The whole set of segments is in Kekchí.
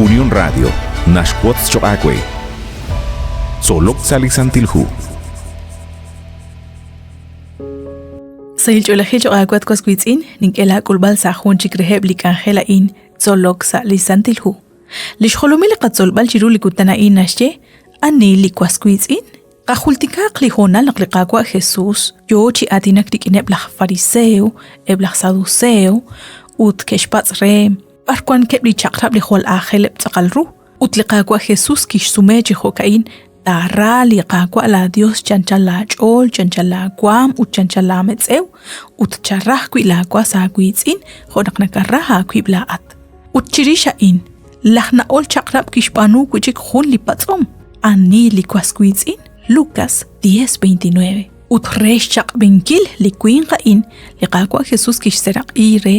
Unión Radio naxwotz choq' aawe. Tzolok sa' li Santil Hu. Sahil ch'oolejil choq' aawe at was wiitz'in, nink'e laak'ulb'al sa' jun chik reheb' li k'anjel a'in, Tzolok sa' li Santil Hu. Li xjolomil li qatzolb'al chiru li kutan a'in naxye, Ani li was wiitz'in? Qajultikaaq li hoonal naq li Qaawa' Jesús yoo chi aatinak rik'ineb' laj fariseo, eb' laj saduceo, ut ke'xpatz' re b'ar wankeb' li chaq'rab' li jwal aajeleb' tz'aqal ru. Ut li Qaawa' Jesús kixsume chi jo'ka'in, Taara li Qaawa' laa Dios chanchal laach'ool, chanchal laawaam ut chanchal laametz'ew, ut chara ajwi' laawas aawiitz'in jo' naq nakara aawib' laa'at. Ut chirix a'in, laj na'ol chaq'rab' kixb'aanu wi' chik jun li patz'om, Ani li was wiitz'in? Lucas 10:29. Ut re xchaq'b'inkil li winq a'in, li Qaawa' Jesús kixseraq'i re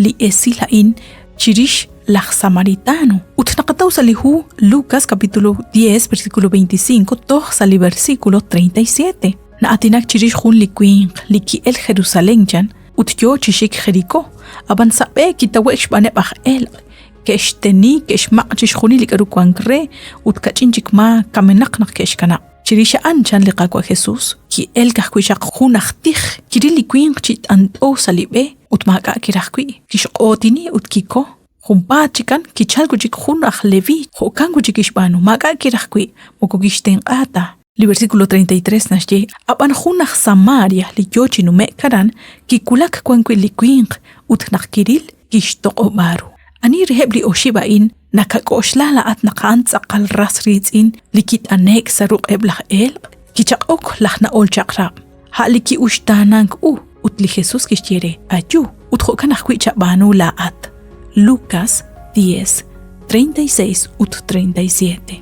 li esil a'in chirix laj Samaritano. Ut naqataw sa' li hu Lucas capítulo 10 versículo 25 toj sa' li versículo 37. Na'aatinak chirix jun li winq li ki'el Jerusalén chan ut yoo chi xik Jerikó, ab'an sa' b'e kitawe'k xb'aaneb' aj elq', ke'xteni, ke'xmaq' chixjunil li k'aru wank re ut kach'in chik maa kamenaq naq ke'xkanab'. Chirix a'an, chan li Qaawa' Jesús, ki'elk ajwi' chaq jun aj tij, kiril li winq chi t'ant'o sa' li b'e ut maak'a' kiraj wi', kixq'ootini ut kiko. Junpaat chikan kichalk wi' chik jun aj Leví, jo'kan wi' chik kixb'aanu, maak'a' kiraj wi', moko kixtenq'a ta. Li versículo 33 naxye, Ab'an jun aj Samaria li yo chi nume'k aran kiwulak wan wi' li winq ut naq kiril kixtoq'ob'a ru. Ani reheb' li oxib' a'in nakak'oxla laa'at naq a'an tz'aqal ras riitz'in li kit'ane'k sa' ruq'eb' laj elq'? Kichaq'ok laj na'ol chaq'rab', a' li ki'uxtaanank u, ut li Jesús kixye re, Ayu, ut jo'kan ajwi' chab'aanu laa'at. Lucas 10, 36 ut 37.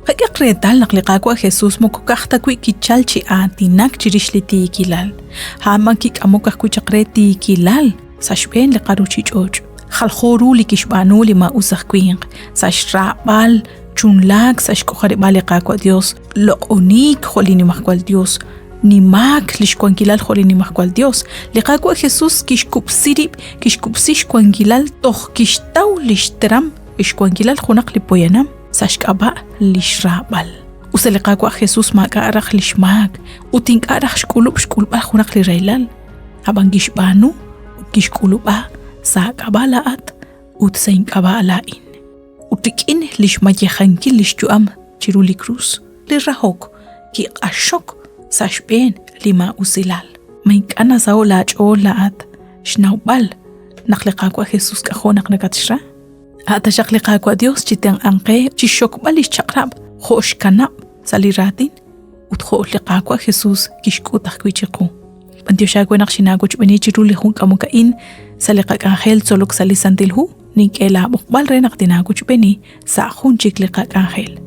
Qak'ehaq reetal naq li Qaawa' Jesús moko ka'aj ta wi' kichal chi aatinak chirix li tiikilal, a'an b'an kik'amok ajwi' chaq re tiikilal sa' xb'een li qaruuchich'och'. Jaljo ru li kixb'aanu li maa'us aj winq sa' xraab'al chunlaak sa' xk'ojarib'aal li Qaawa' Dios, loq'oniik jo' li Nimajwal Dios, nimaak lix wankilal jo' li Nimajwal Dios. Li Qaawa' Jesus kixkub'si rib', kixkub'si xwankilal toj kixtaw lix teram xwankilal junaq li poyanam sa' xk'ab'a' lix raab'al. Us ta li Qaawa' Jesus maak'a' raj lix maak ut ink'a' raj xk'ulub' xk'ulb'al junaq li rahilal, ab'an kixb'aanu ut kixk'ulub'a sa' aak'ab'a' laa'at ut sa' ink'ab'a' laa'in. Ut rik'in lix mayejankil lix yu'am chiru li krus, li rahok kiq'axok sa' xb'een li maa'usilal. Ma ink'a' nasaho' laach'ool laa'at xnawb'al naq li Qaawa' Jesus k'ajo' naq nakatxra? A' taxaq li Qaawa' Dios chi tenq'anq qe chixxokb'al lix chaq'rab' jo' xkanab' sa' li raatin ut jo' li Qaawa' Jesus kixk'ut ajwi' chiqu. B'antiox aawe naq xinaawochb'eeni chiru li jun k'amok a'in sa' li qak'anjel tzolok sa' li Santil Hu. Nink'e laab'oqb'al re naq tinaawochb'eeni sa' jun chik li qak'anjel.